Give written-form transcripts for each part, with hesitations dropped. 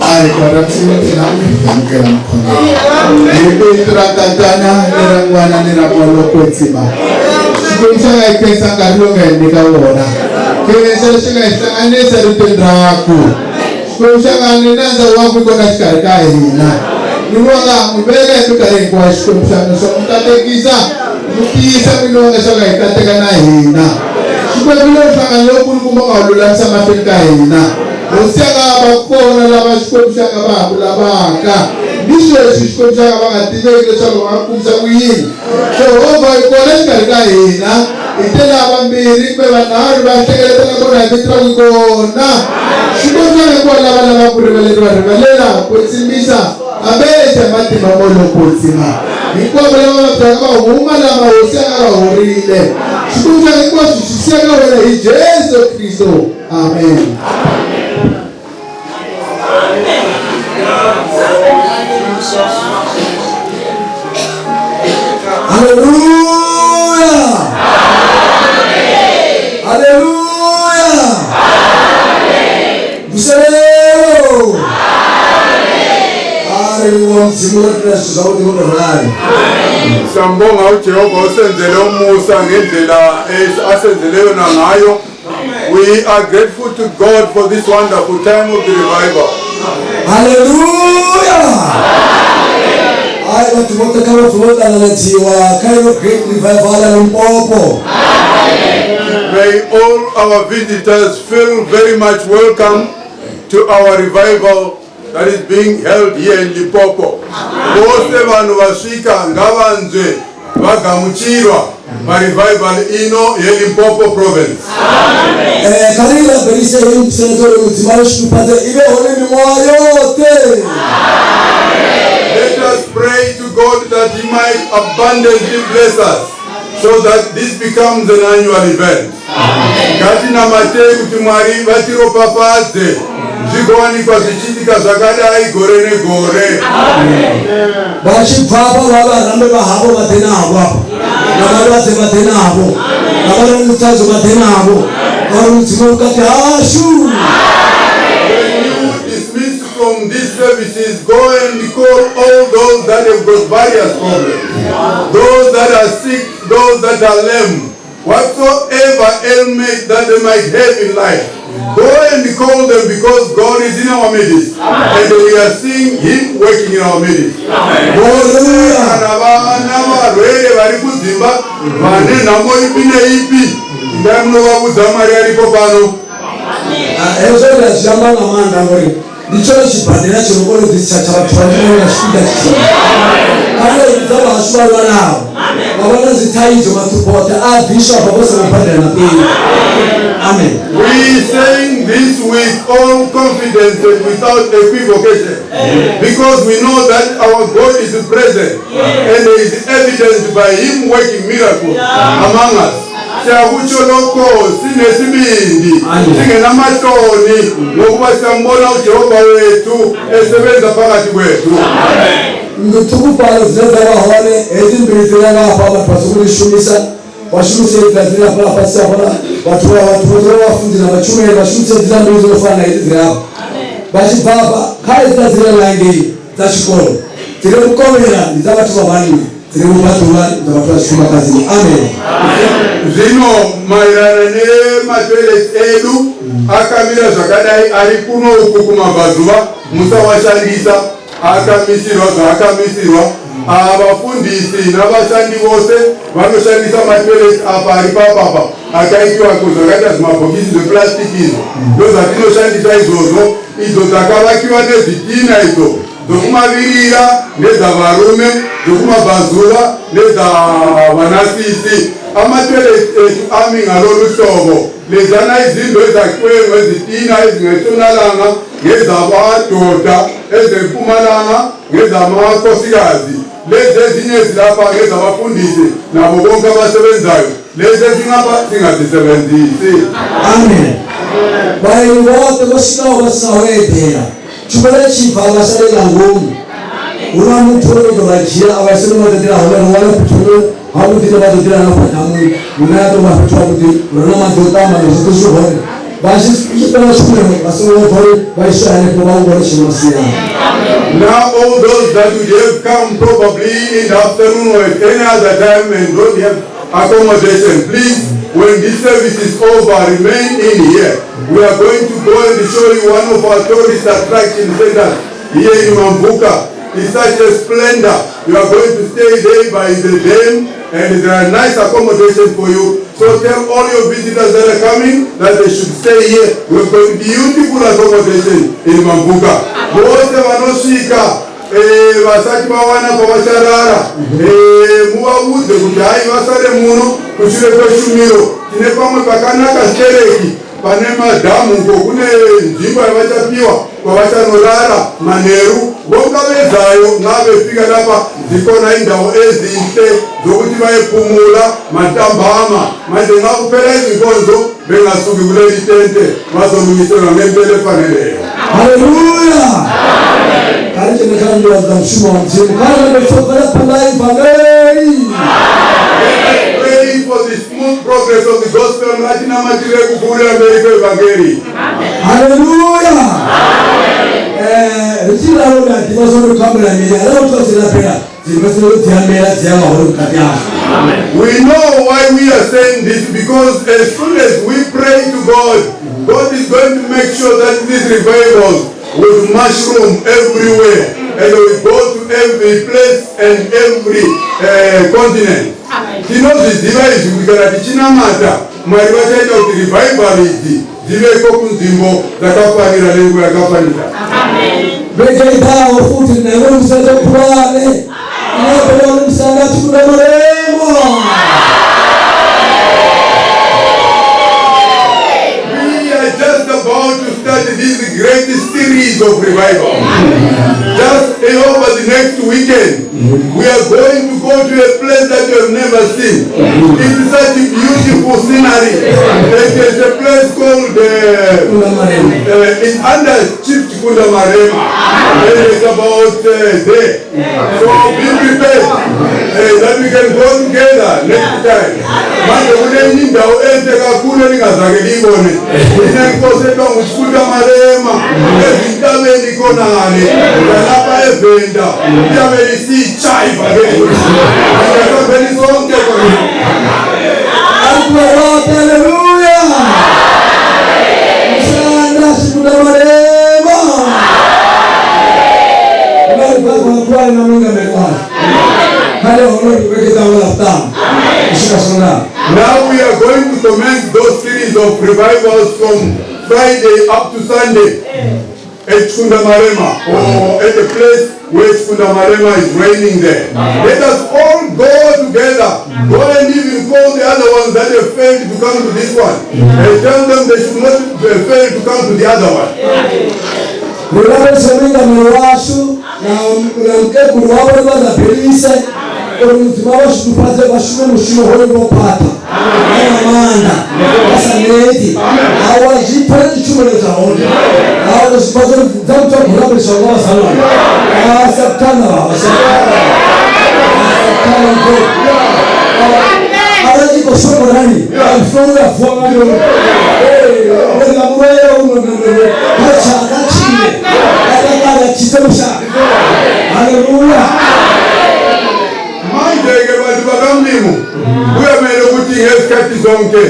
A hi kona thina amukela mukhongelo hi vito ra tatana ni ra n'wana ni ra moya lowo kwetsima xikwembu xa nga hi khensa nkarhi lowu nga hi nyika wona khensa lexi nga hi hlanganisa ritweni raku xikwembu xa nga ni nandza wa ku kona xikarhi ka hina ni wa nga n'wi veka hi minkarhi hinkwayo xikwembu xa nga swa n'wi katekisa n'wi tiyisa n'wini wa leswaku hi kateka na hina xikwembu lowu nhlangano lowukulukumba nga wu lulamisa mahlweni ka hina hosi ya nga va kona lava xikwembu xa nga va ha ku lavaka ni sweswi xikwembu xa nga va nga tiveki leswaku va nga kumisa ku yini jehovha hi kona xikarhi. hina hi te lava vambirhi kumbe vanharhu va hlengeletana kona hi vito ra ku kona Xikwembu xa hinkwavo lava lavaka ku rivaleriwa rivalela kwetsimbisa hambe xa matimba mo lokwetsima hinkwavo lava vabyaka va huma lama hosi a nga va horile. Xikwembu xa hinkwaswo xi siya ka wena hi Jesu Kristo. Amen. Haleluya! Haleluya! Mvuselelo! A ri livhuwa Mudzimu ro ita zwithu zwavhuḓi ngo tou rali. Siyambonga uJehova osenzele umusa ngendlela asenzele yona ngayo. We are grateful to God for this wonderful time of the revival. Haleluya! Hai vhathu vhoṱhe kha vha pfe vho ṱanganedziwa kha ino Great Revival ya Limpopo. May all our visitors feel very much welcome to our revival that is being held here in Limpopo. Vose vanhu vasvika ngavanzwe vagamuchirwa parevival ino yeLimpopo province. Eh, kha ri rabelise heyi mvuselelo uri Mudzimu a ri shudufhadze i vhe hone miṅwaha yoṱhe. Let us pray to God that He might abundantly bless us so that this becomes an annual event. Ngatinamatei kuti Mwari vatiropafadze zvigowanikwa zvichiitika zvakadai gore negore. Vha tshi bva afha vha vha rambe vha havho vha ḓe navho afha, na vhalwadze vha ḓe navho, na vha re na dzithaidzo vha ḓe navho, ngauri Mudzimu u vhukati hashu. When you dismiss from these services, go and call all those that have got various problems, those that are sick, those that are lame, whatsoever ailment that they might have in life. Go and call them because God is in our midst and we are seeing Him working in our midst. Hallelujah. Kana vana varwere vari kudzimba vane nhamo ipi neipi, ndai munovaudza Mwari aripo pano. Ah, hezwo ndi a zwi amba nga maanḓa ngori ndi tshone tshibadela tshi no kona u ḓisa tsha vhathu vhanzhi nga tshifhinga tshithihi. Kha ri vhidza vhahashu vha lwalaho vha vha na dzithaidzo maṱhupho oṱhe a bviswa afha vho songo badela na peni. Amen. We saying this with all confidence and without equivocation because we know that our God is present and there is evidence by Him working miracles among us. Siyakutsho lokho sinesibindi Amen. singenamahloni ngokuba siyambona uJehova wethu esebenza phakathi kwethu. Nnḓu ṱhukufhalo dzine dza vha hone hedzi mbili dzine nga hafha vhathu vha songo dzi shumisa vha shumise hedziḽa dzine hafhaḽa fhasi hafhaḽa vhathu vha vhathu vhoṱhe vha vhafunzi na vhatshumeli vha shumise hedziḽa mbili dzo no fana na hedzi dzire hafha vha tshi bva hafha kha hedziḽa dzire nga ngei dza tshikolo dzi re vhukovhela ndi dza vhathu vha vhanna dzi re vhubvaḓuvha ndi dza vhathu vha tshifumakadzini. Amen. Zvino maererano nematoilets edu akamira zvakadai ari kuno uku kumabvazuva musawashandisa akamisirwa zvaakamisirwa. Vafundisi navashandi vose vanoshandisa matoilets apa ari papapa akaitiwa zvakaita zvimabhokisi zvepurasitiki izvo ndozvatinoshandisa izvozvo. Idzo dzakavakiwa nezvitina idzo dzokumavirira ndedzavarume, dzokumabvazuva ndedzavanasisi. Amatoilets ethu ami ngalolu hlobo. Lezana izindlu ezakhiwe ngezitina ezingentshonalanga ngezabadoda, ezempumalanga ngezamakhosikazi, lezi ezinye ezilapha ngezabafundisi nabo bonke abasebenzayo, lezi ezingapha singazisebenzisi. Amen. Vhaeni vhoṱhe vho swikaho vha sinaho eḓela tshumelo i tshi bva vha sale nga ngomu. Hu na muthu o no ḓo vha dzhia a vha isa hune vha ḓo eḓela hone, ri wane fhethu hune havhuḓi hune vha ḓo eḓela hanefha damuni hune ha tou vha fhethu havhuḓi hu re na maḓi o ṱamba na zwoṱhe zwi hone. Vha tshi tshi fhela tshumelo vha songo ofha uri vha iswe hanefho vha hu vhone tshino masiari. Now all those that would have come probably in the afternoon or at any other time and don't have accommodation, please, when this service is over, remain in here. We are going to go and show you one of our tourist attraction centers here in Mamvuka. It's such a splendor. You are going to stay there by the dam and there are nice accommodation for you. So tell all your visitors that are coming that they should stay here. We've got beautiful accommodation in Mamvuka. Vose vanosvika Vasati vawana pavacharara, muvaudze kuti hai, vasare muno kushure kweshumiro. Tine pamwe pakanaka stereki pane madhamu uko kune nzvimbo yavachapiwa kwavachanorara manheru. Vonke abezayo nxa befika lapha, zikhona indawo ezinhle zokuthi bayephumula mantambama. Manje nxa kuphela izinkonzo bengasuki kuleli tente, bazolungiselwa ngempela efaneleyo. Haleluya! Kari tshine kha nḓila dza mushumo wa Mudzimu kha ri ri bvela phanḓa ivangeli. Pray for the smooth progress of the gospel. Ngatinamatire kupfuurira mberi kwevhangeri. Haleluya! Ri tshi ralo ri a ḓivha zwa uri khou ambela mini arali u dzi rabela dzi fhedzisela dzi ambela dzi amba hone vhukati hashu. We know why we are saying this, because as soon as we pray to God, God is going to make sure that these revivals will mushroom everywhere and will go to every place and every continent. Tinozviziva izvi kuti kana tichinamata, Mwari vachaita kuti revival idzi dziveko kunzvimbo dzakafanira nenguva yakafanira. Vhege iḓaho futhi na iwe musanda khulwane ine ya ḓo vha musanda Tshikunda Marema. We are just about to start this great series of revival. Just over the next weekend, we are going to go to a place that you have never seen. It's such a beautiful scenery. It is a place called, it's under Chief Chikunda Marema. And it's about there. So be prepared that we can go together next time. Manje kunenye indawo enhle kakhulu eningazake liyibone. Inenkosi ethiwa nguChikunda Marema ezintabeni khonale nalapha eVenda, liyabe lisitsha ivangeli. Singasambeni sonke khona. Arikuvarote, haleluya! Musanda Chikunda Marema vari na mungameri washu khale hono ri vheketaho ḽa vhuṱanu u swika Swondaha. Now we are going to commence those series of revivals from Friday up to Sunday at Chikunda Marema, or at the place where Chikunda Marema is reigning there. Let us all go together. Go and even call the other ones that have failed to come to this one. And tell them they should not fail to come to the other one. Ri lavhelesa muingameli washu na mukegulu wavho ri vha rabelise uri Mudzimu a vha shudufhadze vha shume mushumo hone vho khwaṱha vha na maanḓa vha sa neti awa zwi pfale tshumelo dza hone awa zwi pfadza uri dza muthu a khou rabeliswa nga vhazalwane sakuthanda vha sakuthanda arali i khou shomorani mushumo ya vuwa nga ndoro uri nga murwele kha tshile atakala tshise lushaka. Haleluya! Manje-ke bantu bakaMlimu, kuyamele ukuthi ngezikhathi zonke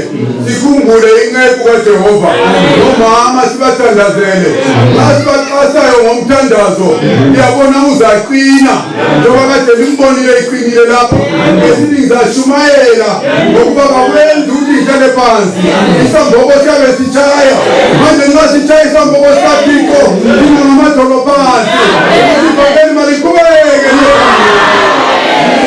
sikhumbule inceku kaJehova nomama, sibathandazele. Nxa sibaxhasayo ngomthandazo, liyabona uzaqina njengoba kade limbonile iqinile lapha. Esithi ngizashumayela ngokuba bakwenza ukuthi ngihlale phansi, isambobo siyabe sitshaya. Manje nxa sitshaya isambobo sikaThixo, thina ngamadolo phansi ukuthi ivangeli maliqhubeke.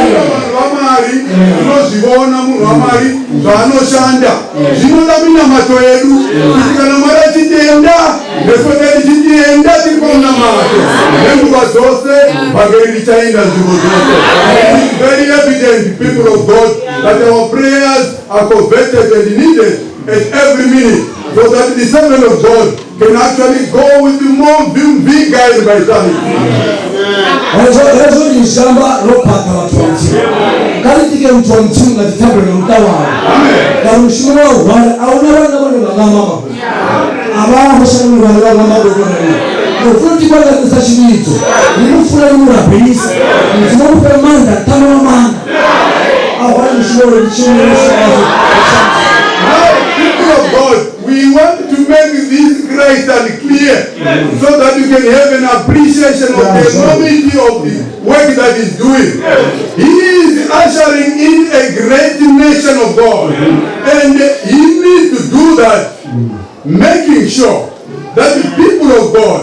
Vanhu vaMwari, tinozvivona munhu waMwari zvaanoshanda zvinoda minamato yedu, kuti kana Mwari achitienda nesu tichitienda tiri pamunamato nenguva dzose, vhangeri richaenda nzvimbo dzose. It's very evident, people of God, that our prayers are coveted and needed at every minute, so that the servant of God can actually go with the more vigor and vitality. Hezwo hezwo ndi zwi amba ro khwaṱha vhathu vha Mudzimu kha ri tike muthu wa Mudzimu nga dzithabelo na muṱa wawe ngauri mushumo wa u hwala a huna vhana vhane vha nga amba mafhungo a vhaho shangoni vhane vha nga amba vhorali ri funa tikwa nga riṋe sa tshivhidzo ri mu funa ri mu rabelisa Mudzimu a mufhe maanḓa ṱano wa maanḓa a hwale mushumo uri ndi tshiṅwe mushumo. Now, people of God, we want to make this crystal clear so that you can have an appreciation of the enormity of the work that he's doing. He is ushering in a great nation of God, and he needs to do that, making sure that the people of God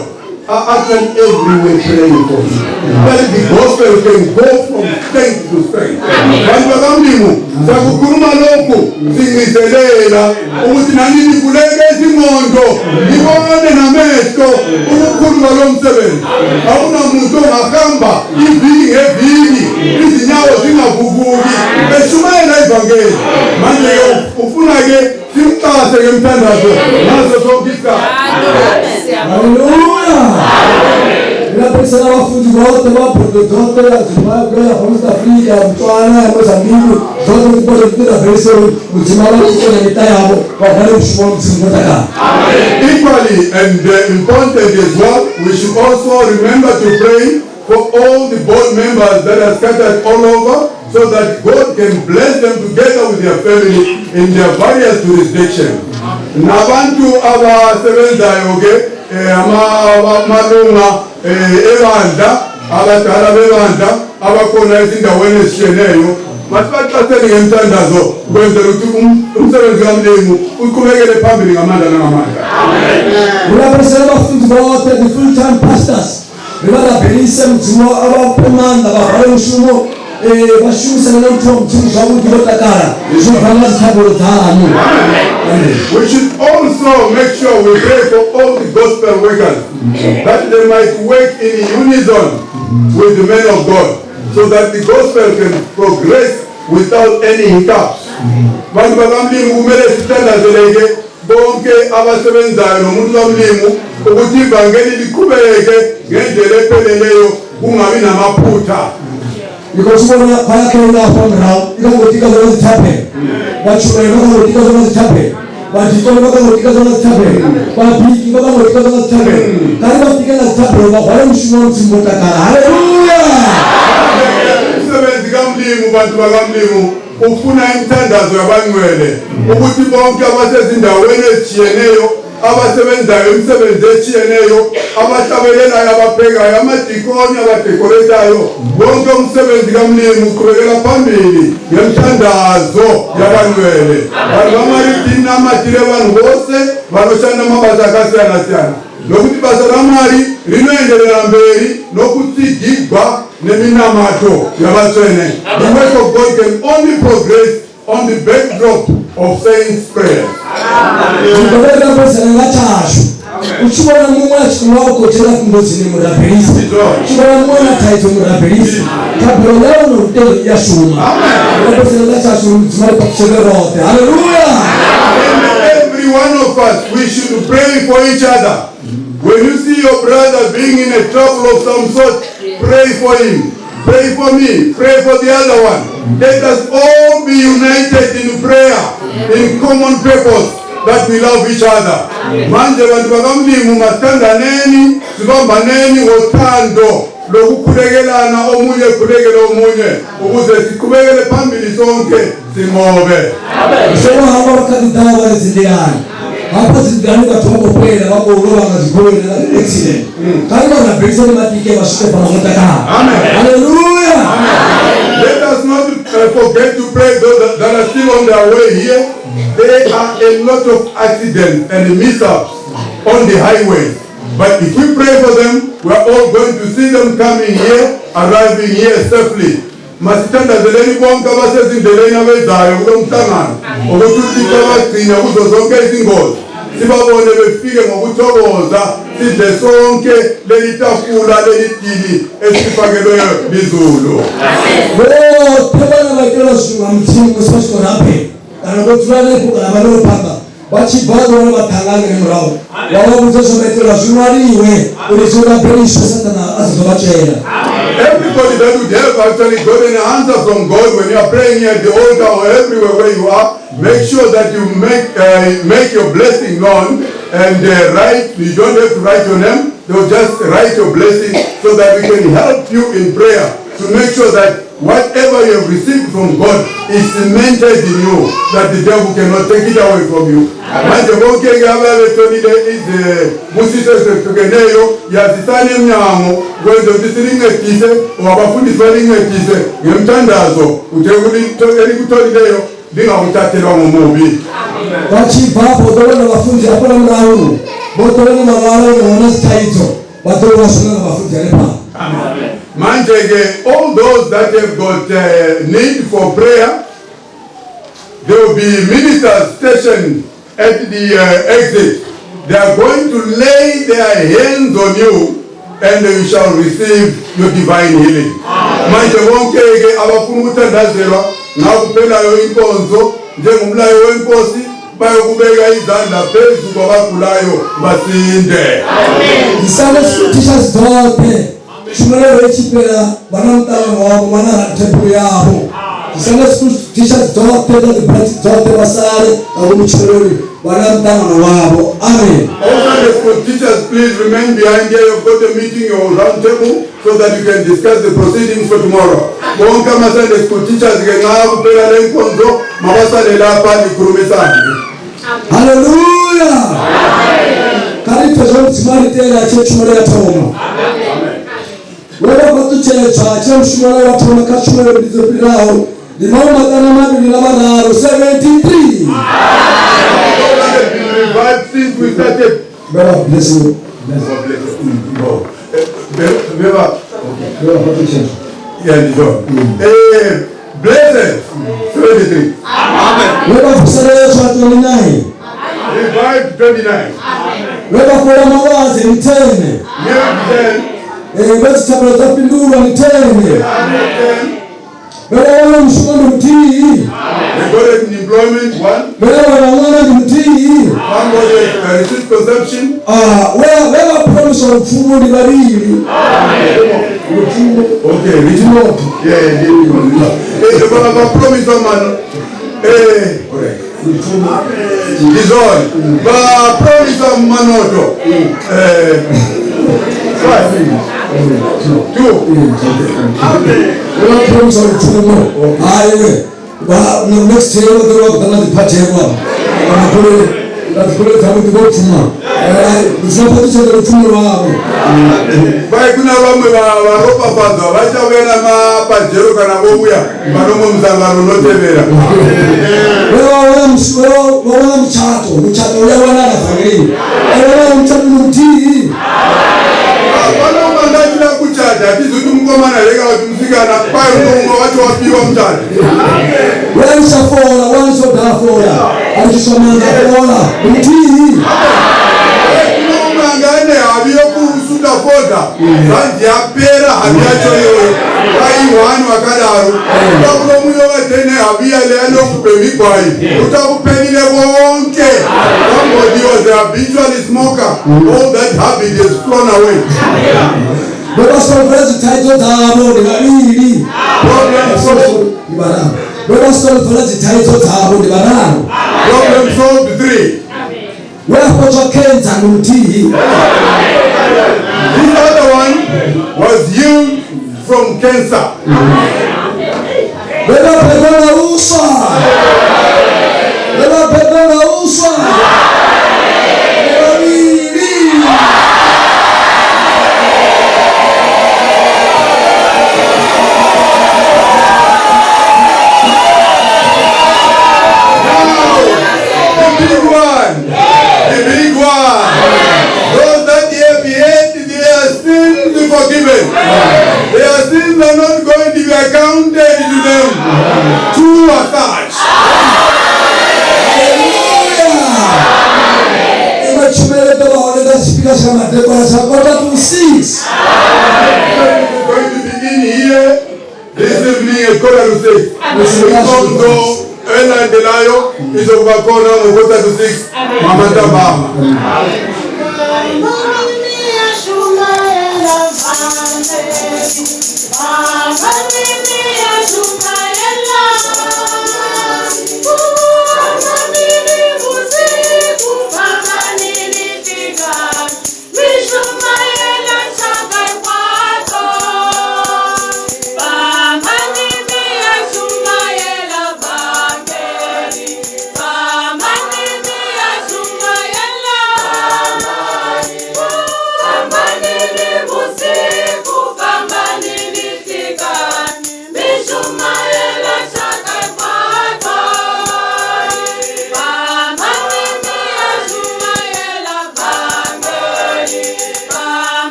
are actually everywhere praying for him. That the gospel can go from strength to strength. Bantu bakaMlimu, sakukhuluma lokhu singcizelela ukuthi nani nivuleke izingqondo, nibone namehlo ubukhulu balo msebenzi. Akunamuntu ongahamba iviki ngeviki izinyawo zingavuvuki eshumayela ivangeli. Manje-ke ufuna-ke simxhase ngemthandazo ngaso sonke isikhathi. Haleluya. Ri rabelisa vhafunzi vhoṱhe vha bodo dzoṱhe ya Zimbabwe, ya South Africa, ya Botswana, ya Mozambique, dzoṱhe dzi bodo dzi rabelisa uri Mudzimu a vha tike na miṱa yavho vha hwale mushumo wa Mudzimu vho takala. Equally and important as well, we should also remember to pray for all the board members that are scattered all over so that God can bless them together with their family in their various jurisdictions. Nabantu abasebenzayo ke amalunga ebandla, abadala bebandla abakhona ezindaweni ezishiyeneyo, masibaxhaseni ngemthandazo ukwenzela ukuthi umsebenzi kaMlimu uqhubekele phambili ngamandla nangamandla. Ri rabelisa vhafunzi vhoṱhe, the full time pastors, ri vha rabelise Mudzimu a vha fhe maanḓa vha hwale mushumo, vha shumisane na muthu wa Mudzimu zwavhuḓi vho takala, zwi bva nga dzithabelo dzaṋu. We should also make sure we pray for all the gospel workers, that they might work in unison with the men of God, so that the gospel can progress without any hiccups. Bantu bakaMlimu, kumele sithandazeleke bonke abasebenzayo nomuntu kaMlimu ukuthi ivangeli liqhubeke ngendlela epheleleyo, kungabi namaphutha. Because vhona vha ya kha hafha murahu i kha ngo tika zwona dzithabelo, vhatshumeli vha kha ngo tika zwona dzithabelo, vhadikoni vha kha ngo tika zwona dzithabelo, vhabiki vha kha ngo tika zwona dzithabelo, kha ri vha tike nga dzithabelo vha hwale mushumo wa Mudzimu vho takala. Haleluya. Umsebenzi kaMlimu, bantu bakaMlimu, ufuna imithandazo yabangcwele ukuthi bonke abasezindaweni ezitshiyeneyo, abasebenzayo imisebenzi etshiyeneyo, abahlabelelayo, abaphekayo, amadikoni, abadekoretayo, wonke umsebenzi kaMlimu uqhubekela phambili ngemthandazo yabangcwele. Vanhu vaMwari, tinamatire vanhu vose vanoshanda mabasa akasiyana-siyana, nokuti basa raMwari rinoenderera mberi nokutsigigwa neminamato yavatsvene. The work of God can only progress on the backdrop of saints' prayer. Ri rabelisa nga tshashu, u tshi vhona muṅwe a tshi wa u khou dzhena fhungodzini, mu rabelise. U tshi vhona muṅwe na thaidzo, mu rabelise. Thabelo yau na lutendo i a shuma. Ri rabelisa nga tshashu uri Mudzimu a ri fhaṱutshele roṱhe. Haleluya. And every one of us, we should pray for each other. When you see your brother being in a trouble of some sort, pray for him. Pray for me. Pray for the other one. Let us all be united in prayer, in common purpose, that we love each other. Manje bantu bakaMlimu, masithandaneni, sibambaneni ngothando lokukhulekelana, omunye ekhulekele omunye, ukuze siqhubekele phambili sonke sinqobe. Songo hangwa vha kha ḓi ḓa vha ri dzinḓilani hafha, dzinḓilani vhathu vha khou fhela, vha khou lovha nga dzigoloi na nga accident. Kha ri vha rabelise ri matike vha swike fhano vho takala. Amen. Haleluya. Let us not forget to pray those that are still on their way here. There are a lot of accidents and mishaps on the highway. But if we pray for them, we are all going to see them coming here, arriving here safely. Masithandazeleni bonke abasezindleleni abezayo kulo mhlangano ukuthi uThixo abagcine kuzo zonke izingozi, sibabone befike ngokuthokoza, sidle sonke leli tafula, leli dili esifakelwe lizulu. Vhoṱhe vhane vha itelwa zwithu nga Mudzimu musi vha tshi khou rabela kana vho dzula hanefho kana vha no phanḓa vha tshi bva ḓo wana vhaṱhanga ngei murahu vha vha vhudza zwo vha itelwa zwi ṅwaliwe uri zwi rabeliswe Sathana a sa ḓo vha tswela. Everybody that would have actually got an answer from God when you are praying here at the altar or everywhere where you are, make sure that you make your blessing known and write. You don't have to write your name. They'll just write your blessing so that we can help you in prayer to make sure that whatever you have received from God is cemented in you, that the devil cannot take it away from you. Manje bonke ke ababetholile izibusiso ezehlukeneyo, yazisani emnyango kwenze ukuthi silincedise or abafundisi balincedise ngemthandazo uthe elikutholileyo lingakuthathelwa ngomubi. Vha tshi bva afho ḓo vhona vhafunzi hafhaḽa murahu vhoṱhe vhane vha vhala vhane vha na dzithaidzo. Vha ḓo vha swika nga mafudi hanefha. Manje-ke, all those that have got need for prayer, there will be ministers stationed at the exit. They are going to lay their hands on you and you shall receive your divine healing. Manje bonke-ke abafuna ukuthandazelwa nxa kuphelayo inkonzo njengomlayo wenkosi bayokubeka izandla phezu kwabagulayo basinde. Sunday school teachers dzoṱhe tshumelo i tshi fhela vha na muṱangano wavho vha na round table yavho. Sunday school teachers dzoṱhe dza dzi branch dzoṱhe vha sale nga ngomu tshumeloni vha na muṱangano wavho. Amen. All Sunday school teachers, please remain behind here. You've got a meeting, your round table, so that you can discuss the proceedings for tomorrow. Bonke ama-Sunday school teachers ke nxa kuphela le nkonzo mabasale lapha nikhulumisane. Haleluya. Kha ri pfe zwe Mudzimu a ri itela tshe tshumelo ya thoma. We vha fhaṱutshedzwa tshe mushumo wa thoma kha tshumelo mbili dzo fhiraho ndi 53. 73. That has been revived since we started. God bless you. God bless you. Oh. Beba, We vha fhaṱutshedzwa. yeah, ndizvo. Blessed, 73. We vha vuseledzwa 29. Revived, 29. We vha fhola malwadze ndi 10. Healed, 10. Vhe dzithabelo dza fhindulwa ndi 10. 10. Vhe vha wana mushumo ndi muthihi. They got an employment, one. Vhe vha wana ṅwana ndi muthihi. Somebody received conception. Ah, we vhe vha promiswa lupfumo ndi vhavhili. Lupfumo. Okay, Richard. Yeah, yeah, yeah. Va promise man. Correct. Ndizvona. Va promise manoto. Five. Two. Vhe vha promiswa lupfumo. Hai we. Vha next year vha ḓo vha khou ḓa na dziphathelo afha. Vha goloi nga dzigoloi dzavho ḓi vho pfuma. Mudzimu a fhaṱutshedze lupfumo lwavho. Vai kuna vamwe varopafadzwa vachauya namapajero kana vouya vanomwe musangano unotevera. Vhe vha wana vha wana mutshato, mutshato uya wanala vhangelini. Vha wana mutshato ndi muthihi. Hapana umwe anga achida kuchata, hatizi kuti mukomana here kana kuti musikana, kwai umwe wacho wapiwa muchato. We a litsha fola, we a litsha u daha fola, a litshiswa maanḓa a fola ndi muthihi. Kune umwe anga ane havi yokusuta fodya, zvanzi yapera havi yacho iyoyo, kwai one wakadaro. Utakunomunye wakatene havi yale yalokubhema igwayi, utakuphelile konke. Somebody was a habitual smoker, all that habit has flown away. Vhe vha solvela dzithaidzo dzavho ndi vhavhili. Problem solved. Ndi vhararu. Vhe vha solvela dzithaidzo dzavho ndi vhararu. Problem solved, three. We a fhodzwa khensa ndi muthihi. This other one was healed from cancer. Vhe vha bebwa nga uswa. Vhe vha bebwa nga uswa. Ndi vhavhili. Now, the big one, the big one. Those that have yet their sins forgiven. Their sins are not going to be accounted to them. Two are such. Haleluya. Iṅwe tshumelo i ḓo vha hone nga tshifhinga tsha madekwana tsha 5:45. Going to be in here this evening at 5:45. Inkonzo elandelayo izokuba khona ngo 5:45 ngamatambama. Shumayela.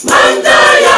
Manda.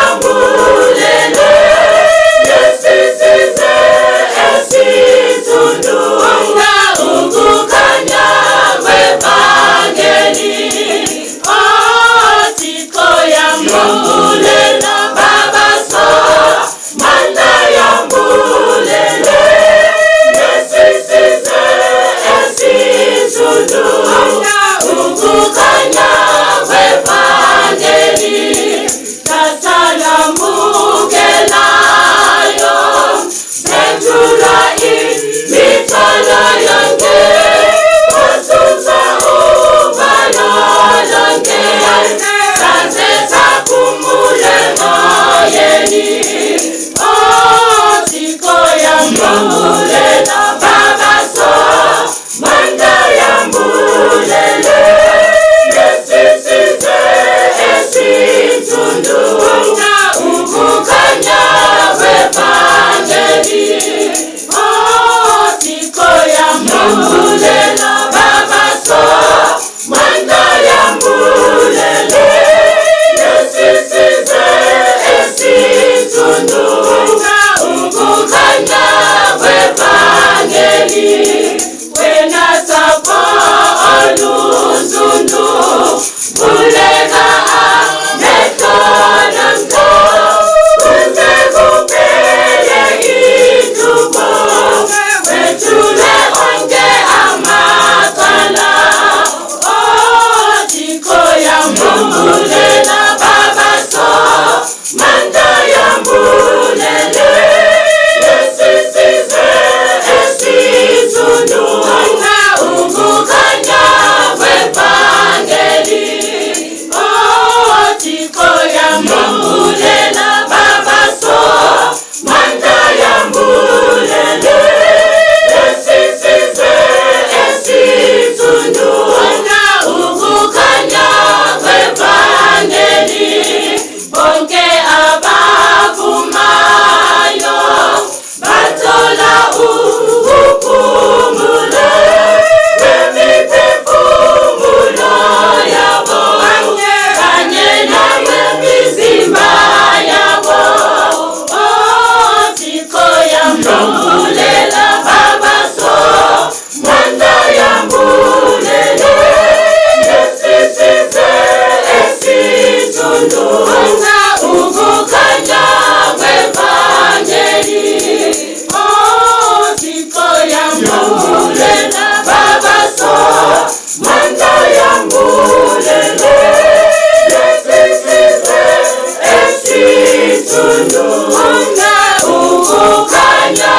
Ukukhanya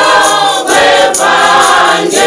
kwevangeli.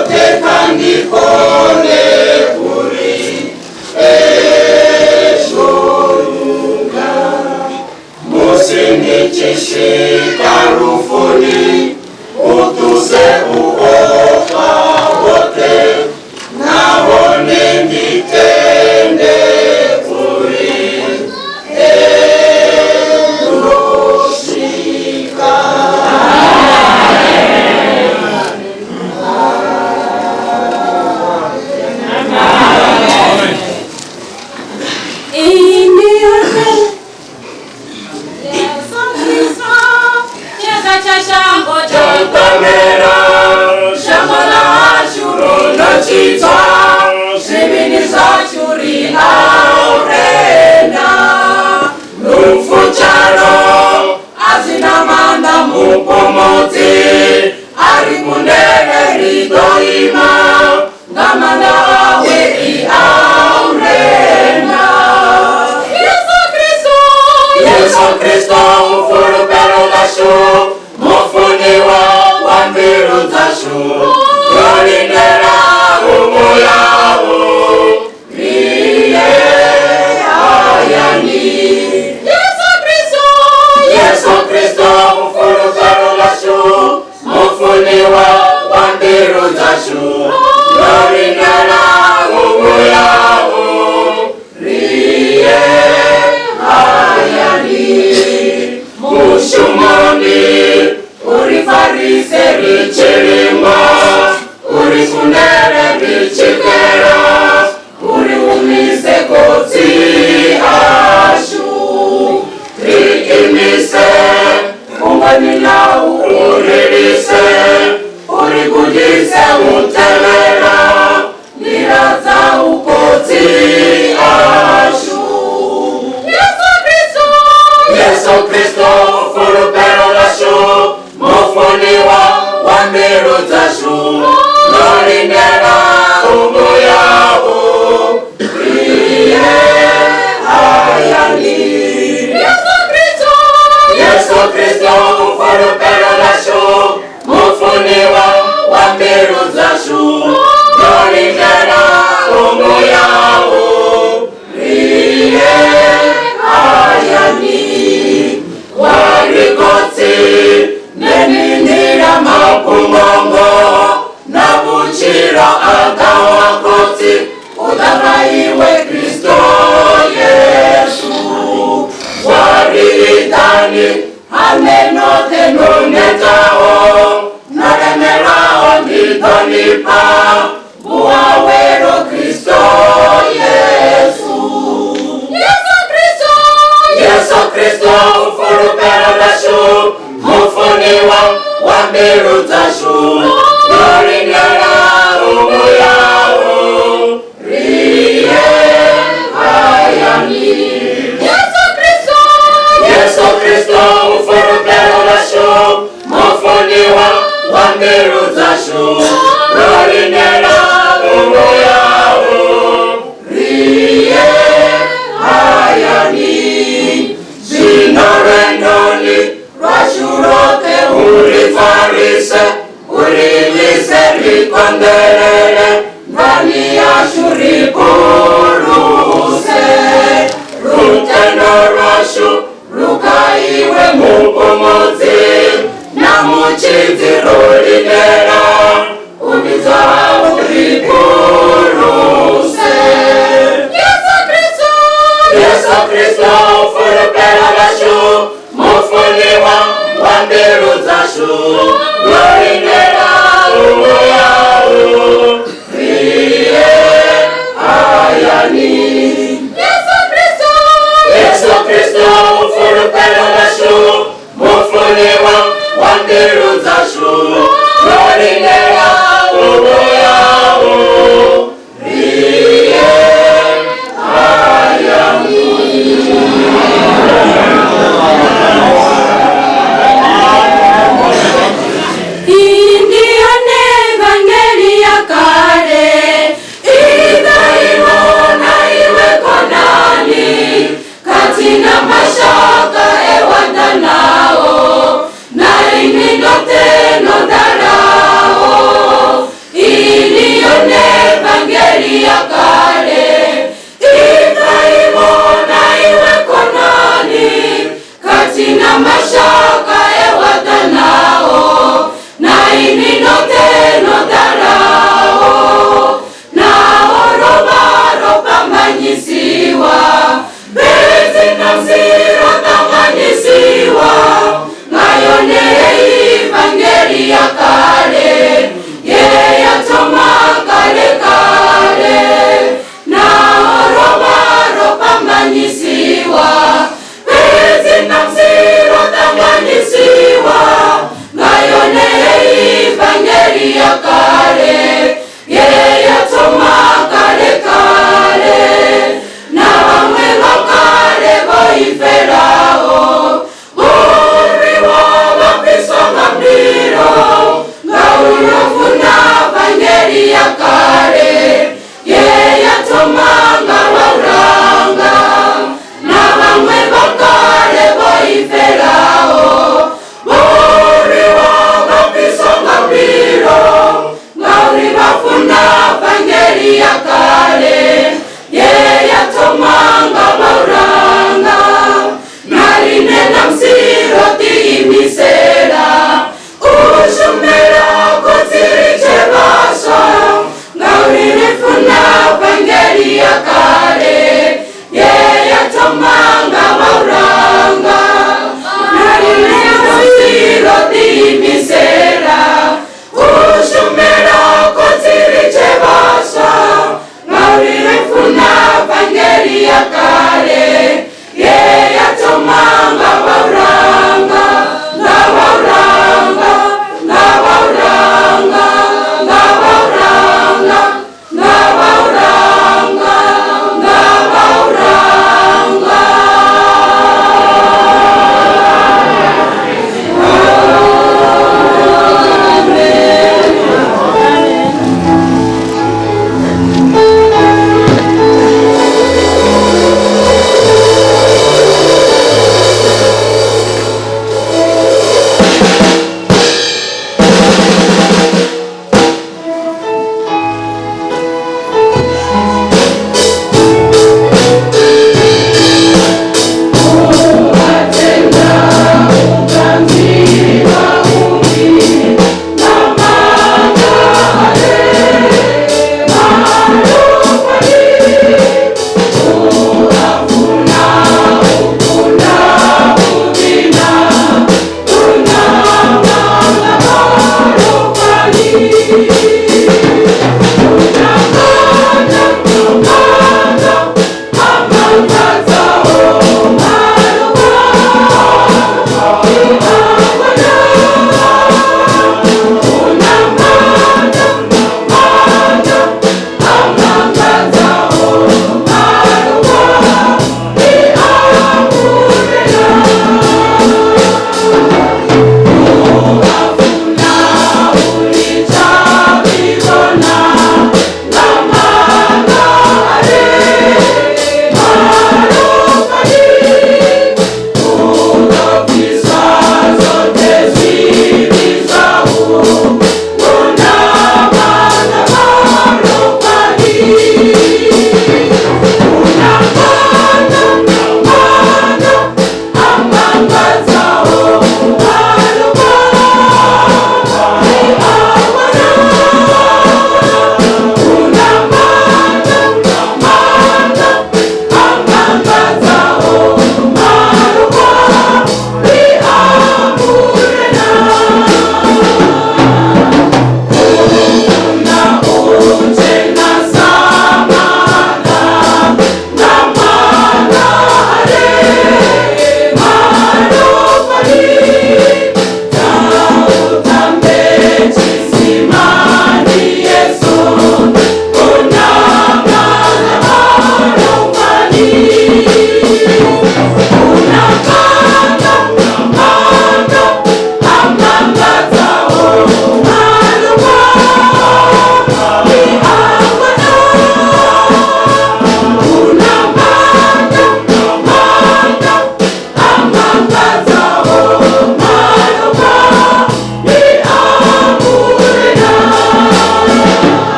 Amen.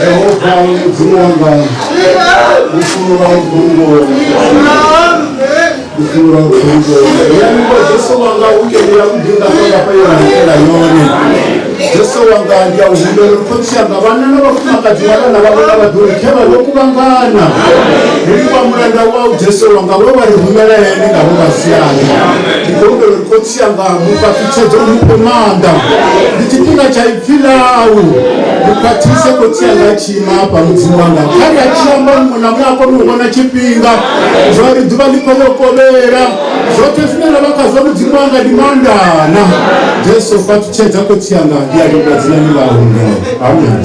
Yehova Mudzimu wanga lufuno lwa dzungo lufuno lwa dzungo yaniko Jesu wanga ukenela kudinga kwanga fayona ndlela yone Jesu wanga ndi a u humbela uri khotsi anga vhanna na vhafumakadzi na vhana vhavho na vhaḓuli khe vha vho kuvhangana ri livhuwa mulanda wau Jesu wanga we wa ri rumela ene nga vho vhasiani ndi khou humbela uri khotsi anga mufhaṱutshedzo mufhe maanḓa ndi tshifhinga tsha ipfi ḽau ndi khwaṱhise khotsi anga a tshi ima hafha mudzimu wanga kha ri a tshi amba muṅwe na muṅwe a kone u vhona tshifhinga zwa uri ḓuvha ḽi khou yo kovhela zwoṱhe zwine ra vha khazwo mudzimu wanga ndi maanḓana jesu fhaṱutshedza khotsi anga ndi a livhuwa dzinani ḽau amen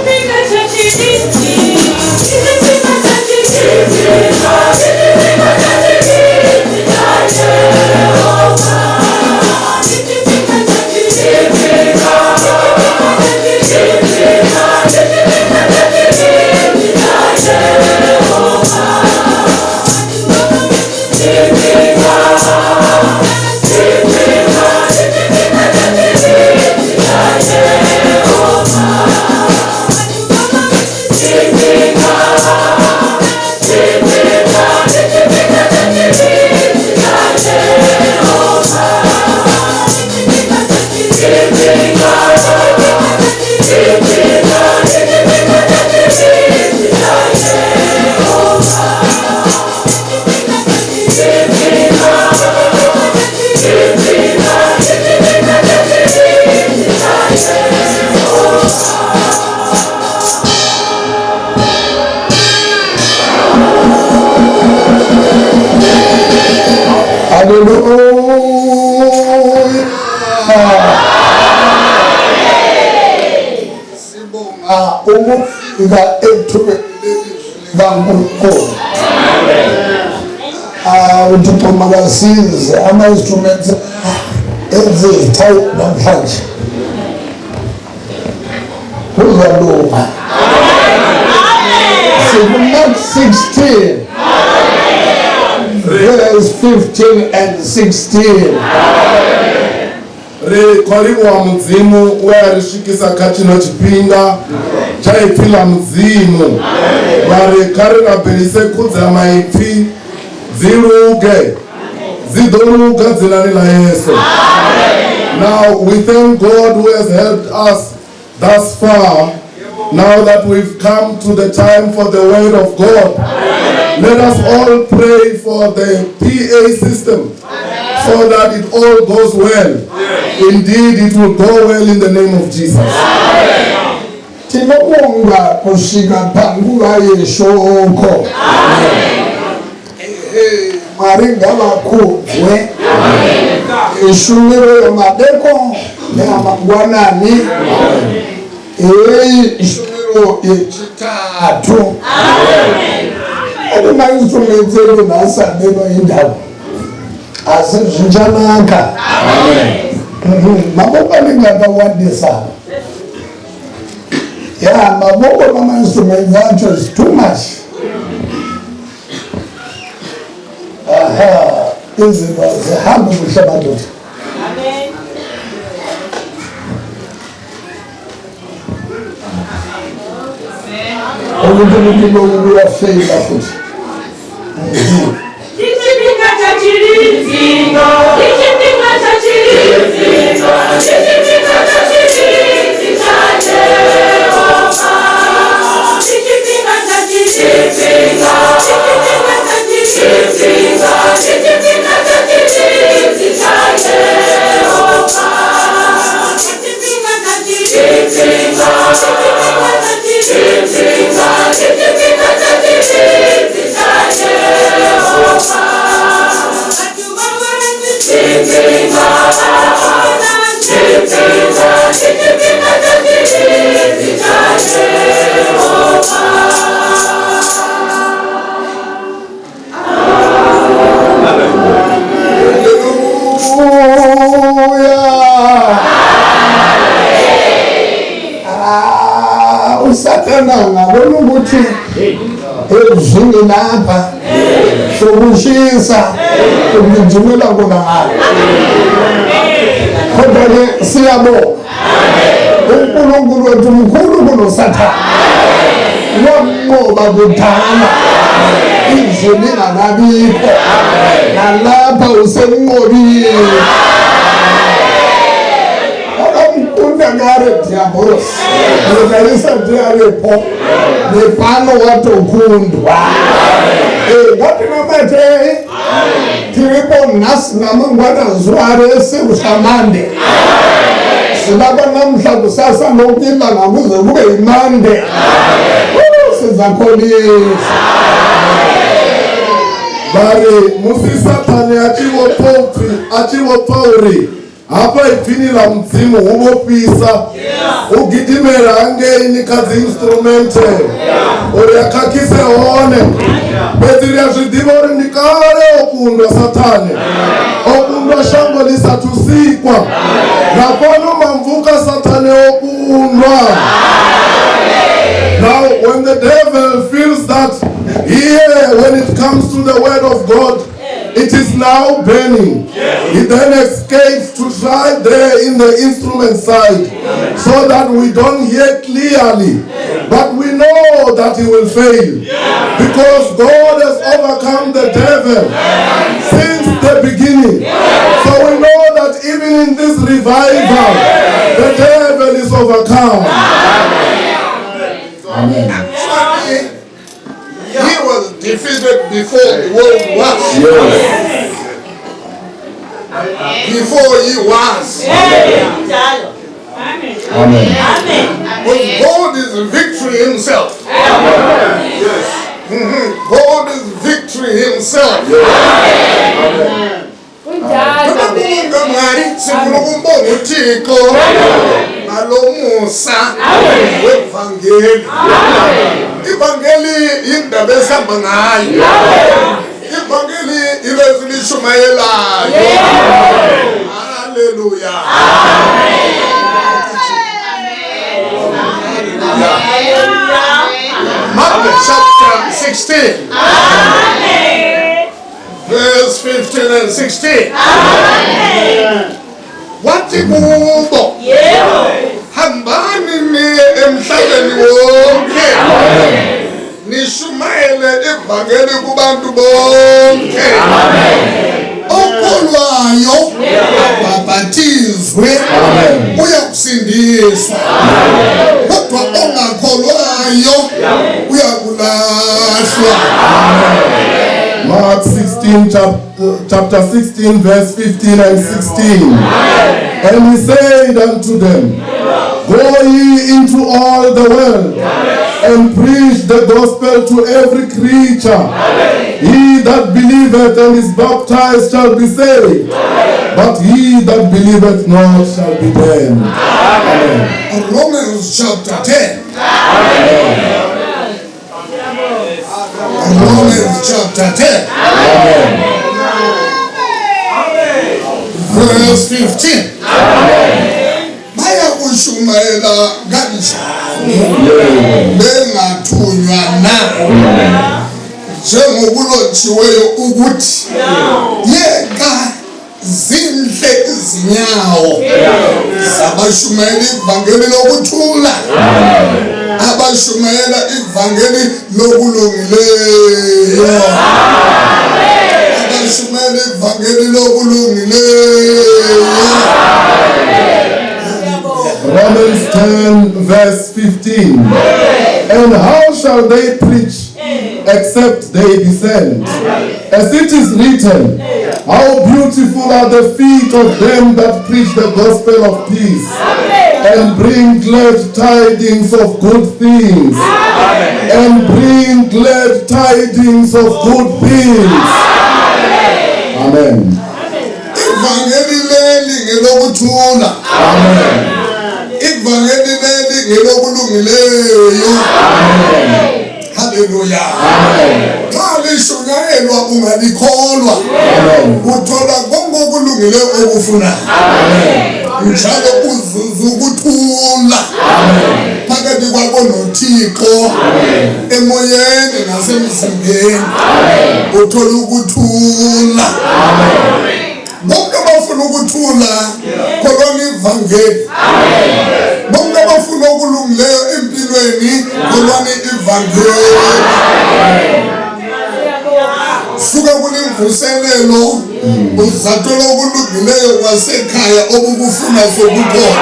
Tshifhinga tsha tshilidzi, tshifhinga tsha tshilidzi, tshifhinga tsha tshilidzi tsha Yehova. Tshifhinga tsha tshilidzi, tshifhinga tsha tshilidzi, tshifhinga tsha tshilidzi tsha Yehova. Haleluya. Sibonga ukufika ethubeni likaNkulunkulu. Ah, uThixo makasize ama-instruments enze izithayi namhlanje. Kuzalunga. Siku-Mark 16 verse 15 and 16. Ri khou livhuwa Mudzimu we a ri swikisa kha tshino tshifhinga tsha ipfi ḽa Mudzimu. Vha ri kha ri rabelise khudza maipfi dzi luge, dzi ḓo luga dzinani ḽa Yesu. Now we thank God who has helped us thus far. Now that we've come to the time for the word of God, let us all pray for the PA system so that it all goes well. Indeed, it will go well in the name of Jesus. Tinobonga kusvika panguva yeshoko. Ehe, Mwari ngavakudzwe. Ishumiro yemadeko neyamangwanani. Iyi ishumiro yechitatu. Ane mainstruments edu nhasi ameno indaba. Asi zvichanaka. Maboko anenge akawandisa. Ya, maboko namainstruments acho is too much. Aha, izinto azihambi kuhle madoda. Ukuthi umuntu loku kuyafeyila futhi. Tshifhinga tsha tshilidzi, tshifhinga tsha tshilidzi, tshifhinga tsha tshilidzi tsha Yehova. Tshifhinga tsha tshilidzi, tshifhinga tsha tshilidzi, tshifhinga tsha tshilidzi tsha Yehova. Tshifhinga tsha tshilidzi, tshifhinga tsha tshilidzi, tshifhinga tsha tshilidzi tsha Yehova. Tshifhinga tsha tshilidzi tsha Yehova. Haleluya. Ah, uSathana ngabona ukuthi ezwini lapha sokushisa ukugijimela kona ngalo. Kodwa ke siyabonga. Unkulunkulu wethu mkhulu kunosathane. Wamnqoba kudala izwe lingakabikho, nalapha usemnqobile. Wakamkunda kare Diabolosi nyika isati yavepo, nepano watokundwa. Ngatinamatei tiripo nhasi namangwana zuva rese kusvika Mande. Silapha namhla, kusasa, lonke ilanga kuze kube yimande. Sizakholisa. Vha ri musi Sathane a tshi vho pfa upfi a tshi vho pfa uri hafha ipfini ḽa Mudzimu hu vho fhisa, u gidimela hangeini kha dzi instrumente uri a khakhise hone. Fhedzi ri a zwi ḓivha uri ndi kale o kundwa Sathane, o kundwa shango ḽi sathu sikwa. Na fhano Mamvuka Sathane o kundwa. Now, when the devil feels that here, when it comes to the word of God, it is now burning, he then escapes to try there in the instrument side so that we don't hear clearly. But we know that he will fail because God has overcome the devil since the beginning. So we know that even in this revival, the devil is overcome. Amen. Actually, he was defeated before the world was. Before he was. Amen. Because God is victory himself. God is victory himself. Ndinobonga Mwari, sifuna ukumbonga uThixo ngalomusa wevangeli. Ivangeli indaba esihamba ngayo. Ivangeli ilizwi lishumayelayo. Haleluya. Mark chapter 16. Verse 15 and 16. Wathi kubo, hambani niye emhlabeni wonke, nishumayele ivangeli kubantu bonke. Okholwayo abhabhatizwe uyakusindiswa, kodwa ongakholwayo uyakulahlwa. Mark 16, chapter 16, verse 15 and 16. And he said unto them, Go ye into all the world and preach the gospel to every creature. He that believeth and is baptized shall be saved, but he that believeth not shall be damned. Amen. Romans chapter 10. Romans chapter 10. Verse 15. Bayakushumayela kanjani bengathunywa na? Njengokulotshiweyo ukuthi, yeka zinhle izinyawo zabashumayela ivangeli lokuthula, abashumayela ivangeli lokulungileyo, abashumayela ivangeli lokulungileyo. Romans 10, verse 15. And how shall they preach except they be sent? As it is written, how beautiful are the feet of them that preach the gospel of peace and bring glad tidings of good things. And bring glad tidings of good things. Amen. Ivangeli leli ngelokuthula. Ivangeli leli ngelokulungileyo. Haleluya. Xa lishunyayelwa ungalikholwa, uthola konke okulungileyo okufunayo, njalo uzuza ukuthula phakathi kwakho noThixo, emoyeni nasemzimbeni uthola ukuthula. Bonke abafuna ukuthula, kholwani ivangeli. Bonke Ofuna okulungileyo empilweni, kholwani ivangeli. Suka kulimvuselelo, uzathola okulungileyo kwasekhaya obukufuna sokukhona.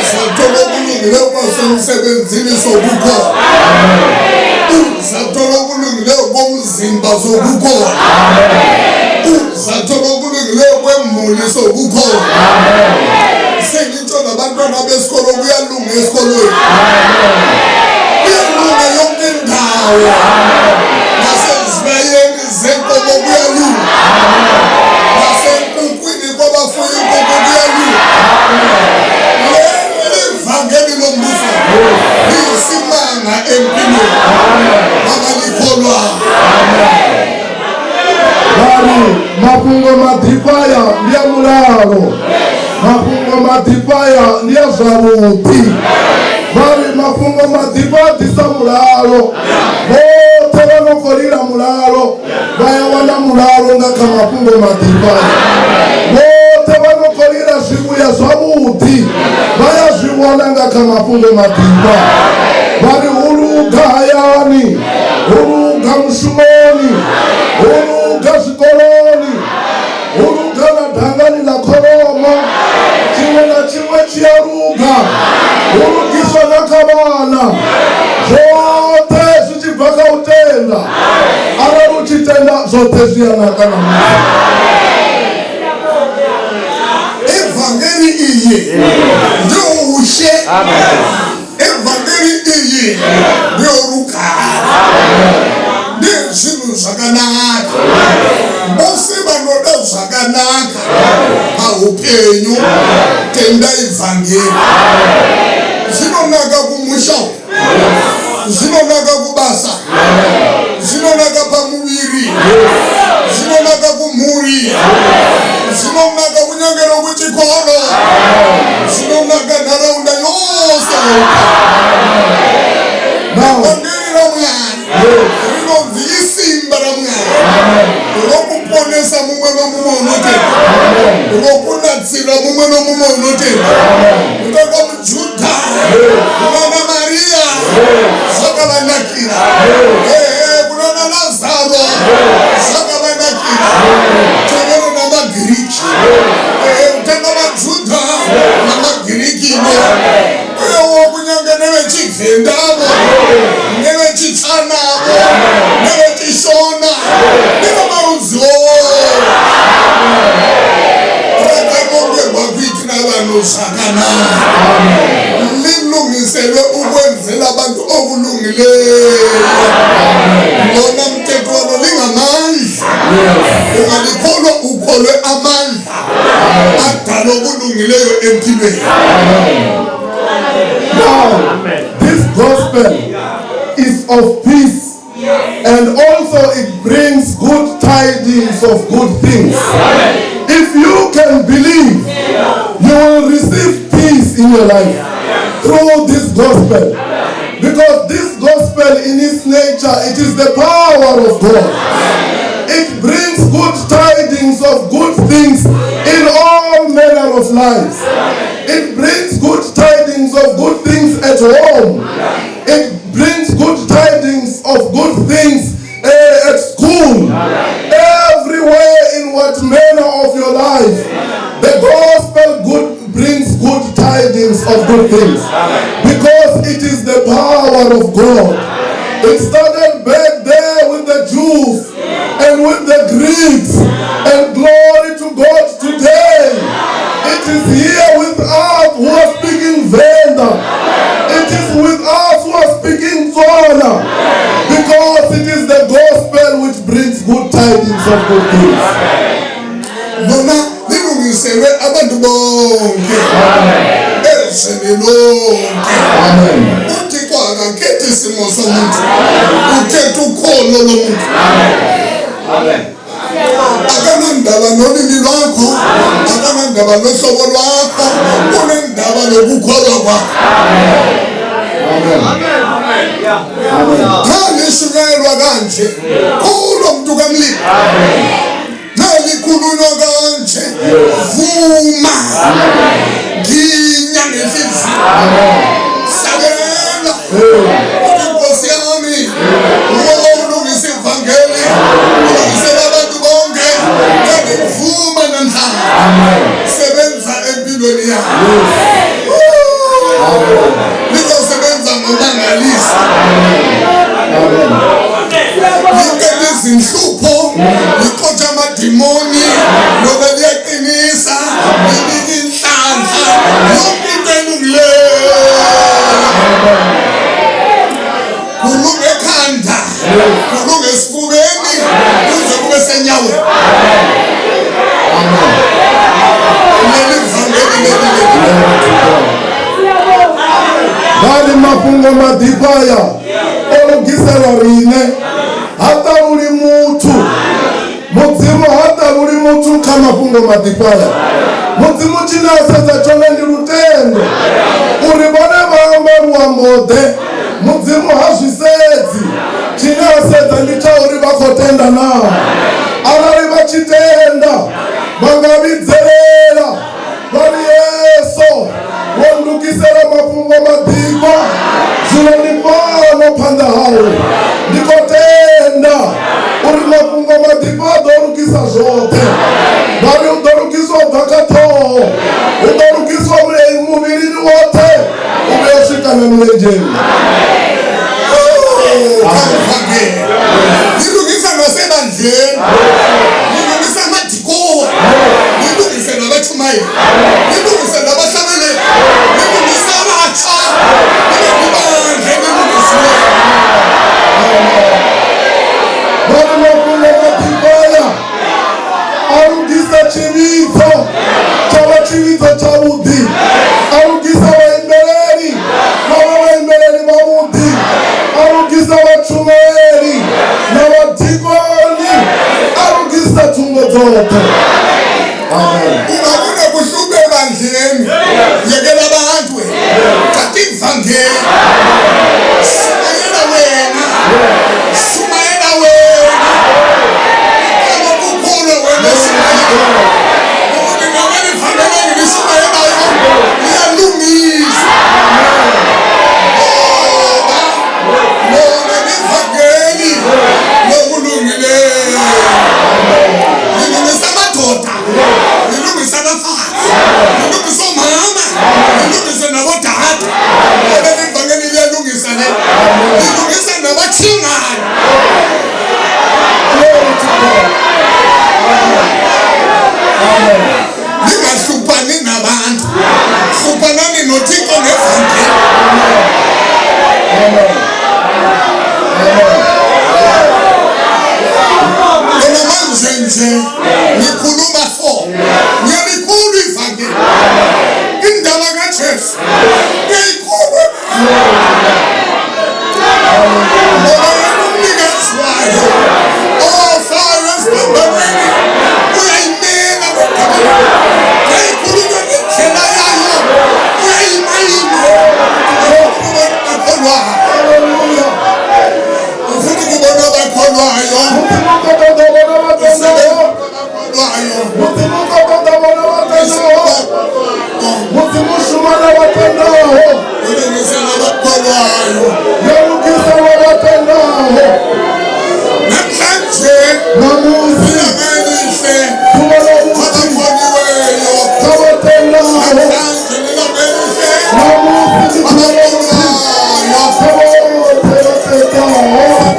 Uzathola okulungileyo kwasemsebenzini sokukhona. Uzathola okulungileyo komzimba sokukhona. Uzathola okulungileyo kwemuli sokukhona. Sengitsho nabantwana besikolo, kuyalunga esikolweni, kuyalunga yonke indawo, nasezibayeni zenkomo kuyalunga, nasenkukwini kwabafuya inkukhu kuyalunga. Leli vangeli lombuso liyisimanga empilweni abalikholwayo. Vha ri mafhungo maḓifha aya ndi a mulalo, mafhungo maḓifha aya ndi a zwavhuḓi. Vha ri mafhungo maḓifha a ḓisa mulalo. Vhoṱhe vha no khou lila mulalo vha ya wana mulalo nga kha mafhungo maḓifha aya. Vhoṱhe vha no khou lila zwivhuya zwavhuḓi vha ya zwi wana nga kha mafhungo maḓifha. Vha ri hu luga hayani, hu luga mushumoni, hu luga zwikoloni, hu luga na dangani ḽa kholomo. Tshiṅwe na tshiṅwe tshi a luga, hu lugiswa na kha vhana. Zwoṱhe zwi tshi bva kha u tenda. Arali u tshi tenda, zwoṱhe zwi a naka ṋamusi. Evhangeri iyi ndeushe, evhangeri iyi ndeyorugare, ndezvinhu zvakanaka. Vose vanoda zvakanaka paupenyu, tendai vhangeri. Zvinonaka kumusha, zvinonaka kubasa, zvinonaka pamuviri, zvinonaka kumhuri, zvinonaka kunyange nokuchikoro, zvinonaka nharaunda yose. Now, Vhangeri raMwari rinonzi isimba raMwari rokuponesa mumwe nomumwe unotenda, rokunatsira mumwe nomumwe unotenda. Kutanga muJudha kunana Mariya zvakavanakira, ehe, kunana Lazaro zvakavanakira, tevero namaGiriki, ehe, kutanga maJudha namaGirikino, uyewo kunyange nevechivhendavo, nevechitsanavo, nevechishona, nevemarudzi ose. Rakarongerwa kuitira vanhu zvakanaka, lilungiselwe ukwenzela abantu okulungileyo. Lona mthetho walo lingamandla. Ungalikholwa, ukholwe amandla adala okulungileyo empilweni. Now, this gospel is of peace and also it brings good tidings of good things. If you can believe, you will receive peace in your life through this gospel. Because this gospel in its nature, it is the power of God. It brings good tidings of good things in all manner of lives. It brings good tidings of good things at home. It brings good tidings of good things at school. Everywhere, in what manner of your life, the gospel good brings good tidings of good things. Because it is the power of God. It started back there with the Jews and with the Greeks. And glory to God today, it is here with us who are speaking Venda. It is with us who are speaking Tswana. Because it is the gospel which brings good tidings of good things. Lona lilungiselwe abantu bonke ezweni lonke. Amen. UThixo akakhethi isimo somuntu, ukhetha ukholo lomuntu. Akanandaba nolimi lwakho, akanandaba nohlobo lwakho, unendaba nokukholwa kwakho. Amen. Amen. Nalishunyayelwa kanje, kholwa, muntu kamlimi. Nalikhulunywa kanje, vuma, ginya ngenhliziyo. Sabela uthi Nkosi yami, uwe ulungisa ivangeli, ulungisela abantu bonke, ngiyakuvuma namhlanje. Sebenza empilweni yami. Lizosebenza ngomangalisa. Liqeda izinhlupho, lixotsha amadimoni, lobe liyaqinisa, linika inhlanhla, yonke into elungileyo. Kulunge ekhanda, kulunge esifubeni, kuze kube senyaweni. Leli vangeli leli leli. Vha ri mafhungo maḓifha aya o lugiselwa riṋe, ha ṱaluli muthu. Mudzimu ha ṱaluli muthu kha mafhungo maḓifha aya. Mudzimu tshine a sedza tshone ndi lutendo, uri vhone vha amba luambo-ḓe, Mudzimu ha zwi sedzi. Tshine a sedza ndi tsha uri vha khou tenda naa. Arali vha tshi tenda, vha nga vhidzelela vha ri, Yesu, wo ndugisela mafhungo maḓifha, zwino ndi fhano phanḓa hau. Ndi khou tenda uri mafhungo maḓifha a ḓo lugisa zwoṱhe. Vha ri u ḓo lugiswa u bva kha ṱhoho, u ḓo lugiswa muvhilini woṱhe u vhuya u swika na milenzheni. Kangivangeli lilungisa nasebandleni, lilungisa amadikoni, lilungise nabatshumayeli, lilungise nabahlabeleli, lilungise abatsha, libe libandla elilungisiweyo. Vha ri mafhungo maḓifha aya a lugisa tshivhidzo tsha vha tshivhidzo tshavhuḓi, a lugisa vhaimbeleli vha vha vhaimbeleli vhavhuḓi, a lugisa vhatshumaeli na vhadikoni, a lugisa thungo dzoṱhe. Amen. Ungabona kuhluphe ebandleni, yekela abantu wena, thatha ivangeli, shumayela wena, shumayela wena, ukukholwa wena, shumayela ukuthi ngabe ivangeli engilishumayelayo liyalungisa, ngoba lona livangeli lokulungileyo, lilungisa amadoda, lilungisa abafazi, lilungisa omama, lilungise nabodade. Leli ivangeli liyalungisa, le lilungisa nabathingana. Glory to God. Amen. Ningahluphani nabantu, hluphanani noThixo ngevangeli. Amen. Amen. Lona manje nje ngikhuluma so, ngiyalikhulu ivangeli, indaba kaJesu ngiyayikhuluma, ngoba yena umnikazi wayo ofayo esiphambanweni uyayimela kodwa yayikhulunywa ngendlela yayo, uyayimayima akholwayo. Hallelujah. Ufuna ukubona abakholwayo. Mudzimu u khou ṱoḓa u vhona vhatendaho. Abakholwayo. Mudzimu u khou ṱoḓa u vhona vhatendaho. Mudzimu u shuma na vhatendaho. Ulungisa nabakholwayo. Yo lugiselwa vhatendaho. Namhlanje Ṋamusi ilanga elihle ḓuvha ḽa vhuḓi abakholiweyo. kha vhatendaho. Namhlanje lilanga elihle Ṋamusi ndi ḓuvha ḽa vhuḓi abakholwayo. kha vhoṱhe vha tendaho.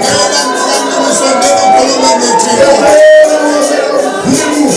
Ngela mfana, usondela ukhuluma noThixo. Tendela wamela Mudzimu.